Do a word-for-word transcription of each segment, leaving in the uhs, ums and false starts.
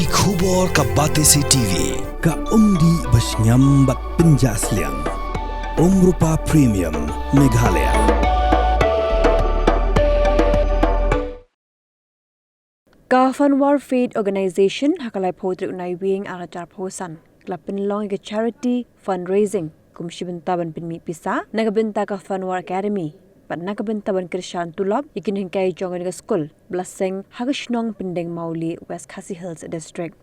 Ki khubor ka Batesi T V, ka umdih ba shngiam bad pynjah sliang. Umrupa Premium, Meghalaya. Ka Fanwar Faith Organization ha ka laiphew tarik u Naiwieng arhajar arphew san ka la pynlong ïa ka charity fundraising kum shi bynta ban pynmih pisa na ka bynta ka Fanwar Academy bad na ka bynta ban kyrshan tulop ïa ki nonghikai jong kane ka skul ba la seng ha ka shnong Pyndenmawleh, West Khasi Hills District.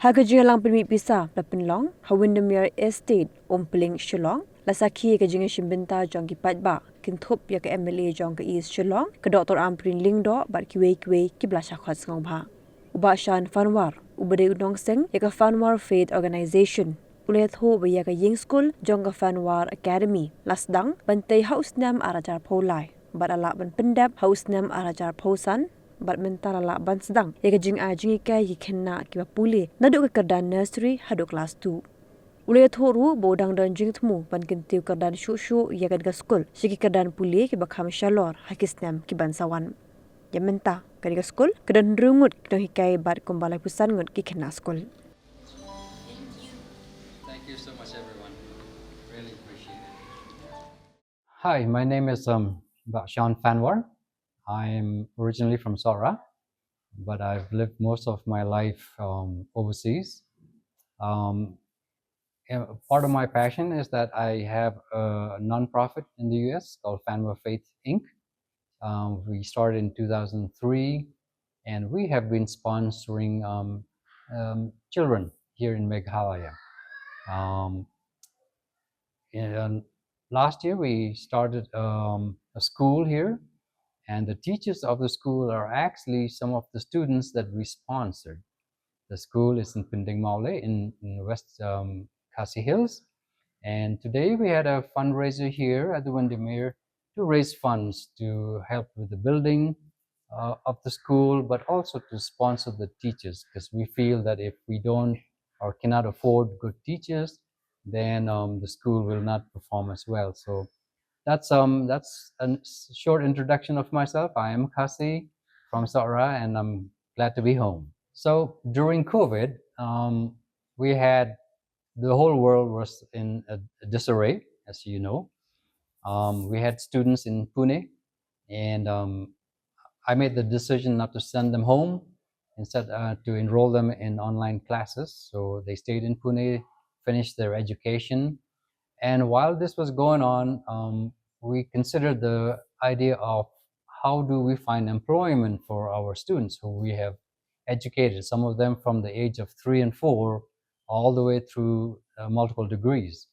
Ha ka jingïalang pynmih pisa ba la pynlong ha Windermere Estate, Umpling, Shillong, la sakhi ïa ka jingïashim bynta jong ki paidbah kynthup ïa ka M L A jong ka East Shillong, ka Doctor Ampareen Lyngdoh bad kiwei kiwei kiba la shah khot sngewbha. U Bah Shan Fanwar, uba dei u nongseng ïa ka Fanwar Faith Organization, u la ïathuh ba ïa ka ïing skul jong ka Fanwar Academy la sdang ban tei ha u snem arhajar arphew lai bad la lah ban pyndep ha u snem arhajar arphew san bad mynta la lah ban sdang ïa ka jingai jinghikai ïa ki khynnah kiba pule naduh ka kyrdan nursery haduh klas two. U la ïathuh ruh ba u dang don jingthmu ban kyntiew kyrdan shuh shuh ïa kane ka skul sha ki kyrdan pule kiba kham shalor ha ki snem ki ban sa wan. Ïa mynta kane ka skul ka don hynriew ngut ki nonghikai bad kumba laiphew san ngut ki khynnah skul. Thank you so much, everyone. Really appreciate it. Hi, my name is, um, Bah Shan Fanwar. I'm originally from Sohra, but I've lived most of my life, um, overseas. Um, and part of my passion is that I have a non-profit in the U S called Fanwar Faith Inc. Um, we started in two thousand three, and we have been sponsoring, um, um, children here in Meghalaya. Um, and last year we started, um, a school here, and the teachers of the school are actually some of the students that we sponsored. The school is in Pyndenmawleh in, in West, um, Khasi Hills. And today we had a fundraiser here at the Windermere to raise funds to help with the building, uh, of the school, but also to sponsor the teachers, 'cause we feel that if we don't or cannot afford good teachers, then, um, the school will not perform as well. So that's, um, that's a s-, short introduction of myself. I am Khasi from Sohra, and I'm glad to be home. So during COVID, um, we had, the whole world was in a, a disarray, as you know. Um, we had students in Pune, and, um, I made the decision not to send them home, instead, uh, to enroll them in online classes. So they stayed in Pune, finished their education. And while this was going on, um, we considered the idea of how do we find employment for our students who we have educated, some of them from the age of three and four, all the way through, uh, multiple degrees.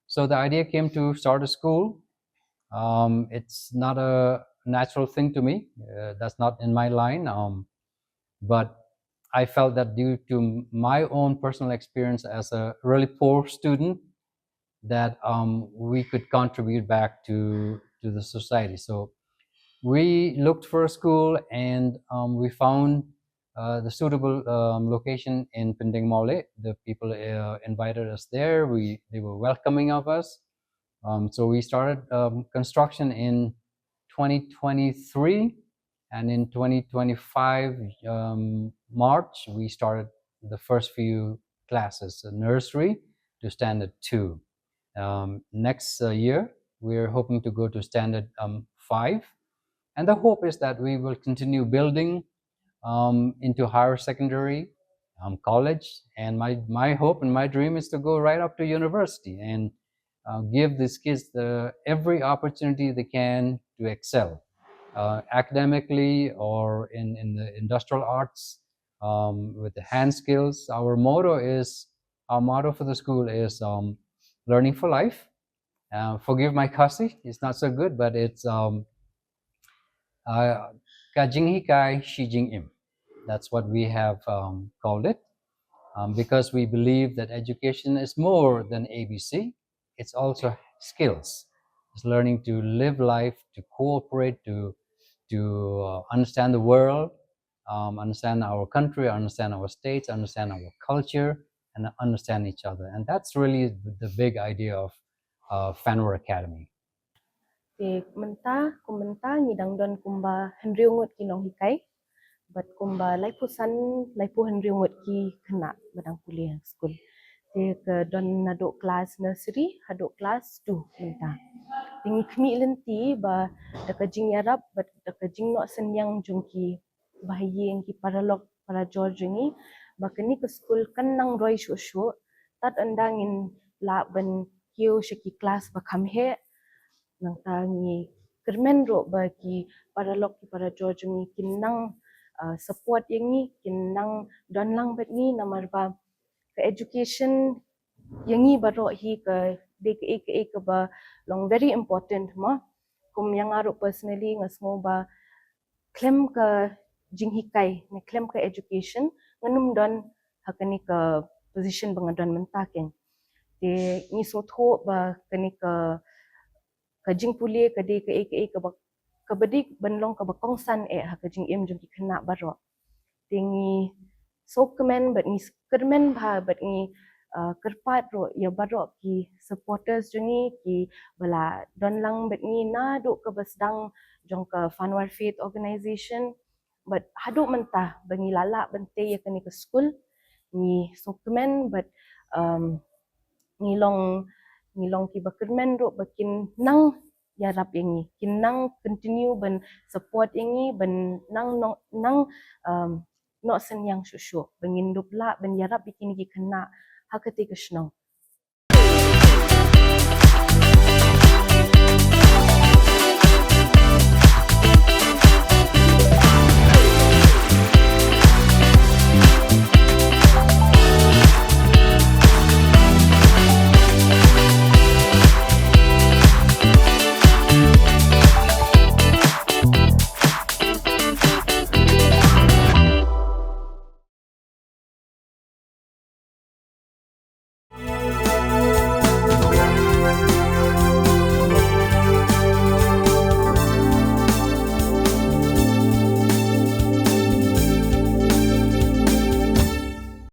So the idea came to start a school. Um, it's not a natural thing to me. Uh, that's not in my line. Um, but I felt that due to my own personal experience as a really poor student, that, um, we could contribute back to, to the society. So we looked for a school, and, um, we found, uh, the suitable, um, location in Pyndenmawleh. The people, uh, invited us there. We, they were welcoming of us. Um, so we started, um, construction in twenty twenty-three, and in twenty twenty-five, um, March, we started the first few classes, uh, nursery to standard two. Um, next, uh, year, we're hoping to go to standard, um, five. And the hope is that we will continue building, um, into higher secondary, um, college. And my, my hope and my dream is to go right up to university and, uh, give these kids the, every opportunity they can to excel, uh, academically or in, in the industrial arts, um, with the hand skills. Our motto is, our motto for the school is, um, learning for life. Uh, forgive my Khasi, it's not so good, but it's, um, uh, Ka jinghikai shi jingim. That's what we have, um, called it, um, because we believe that education is more than A B C. It's also skills. It's learning to live life, to cooperate, to, to, uh, understand the world, um, understand our country, understand our states, understand our culture, and understand each other. And that's really the big idea of, uh, Fanwar Academy. Te mynta, kum mynta ngi dang don kumba hynriew ngut ki nonghikai. Bad kumba laiphew san, laiphew hynriew ngut ki khynnah ba dang pule ha skul. Te ka don naduh klas nursery haduh klas two mynta. Te ngi khmih lynti ba da ka jingïarap bad da ka jingnoh synñiang jong ki bahaïing, ki paralok parajor jong ngi, ba kane ka skul kan nang roi shuh shuh, tad ynda ngin lah ban kiew sha ki klas ba kham heh. Nangta ngi kyrmen ruh ba ki paralok ki parajor jong ngi kin nang, uh, support ïa ngi, kin nang don lang bad ngi, namar ba ka education ïa ngi baroh hi ka dei kaei kaei kaba long very important mo. Kum ïa nga ruh personally nga sngew ba khlem ka jinghikai ne khlem ka education ngan ym don ha kane ka position ba nga don mynta kein. Te ngi sngewthuh ba kane ka, ka jingpule ka dei kaei kaei kaba, kaba dei ban long kaba kongsan eh ha ka jingim jong ki khynnah baroh. Te ngi sngewkmen bad ngi kyrmen bha bad ngi, uh, kyrpad ruh ïa baroh ki supporters jong ngi kiba la don lang bad ngi naduh kaba sdang jong ka Fanwar Faith Organization bad haduh mynta ba ngi la lah ban tei ïa kane ka skul. Ngi sngewkmen bad, um, ngi long, ngi long kiba kyrmen ruh ba kin nang ïarap ïa ngi, kin nang continue ban support ïa ngi, ban nang, nang, nang, um, noh synñiang shuh shuh ba ngin dup lah ban ïarap ïa kine ki khynnah ha katei ka shnong.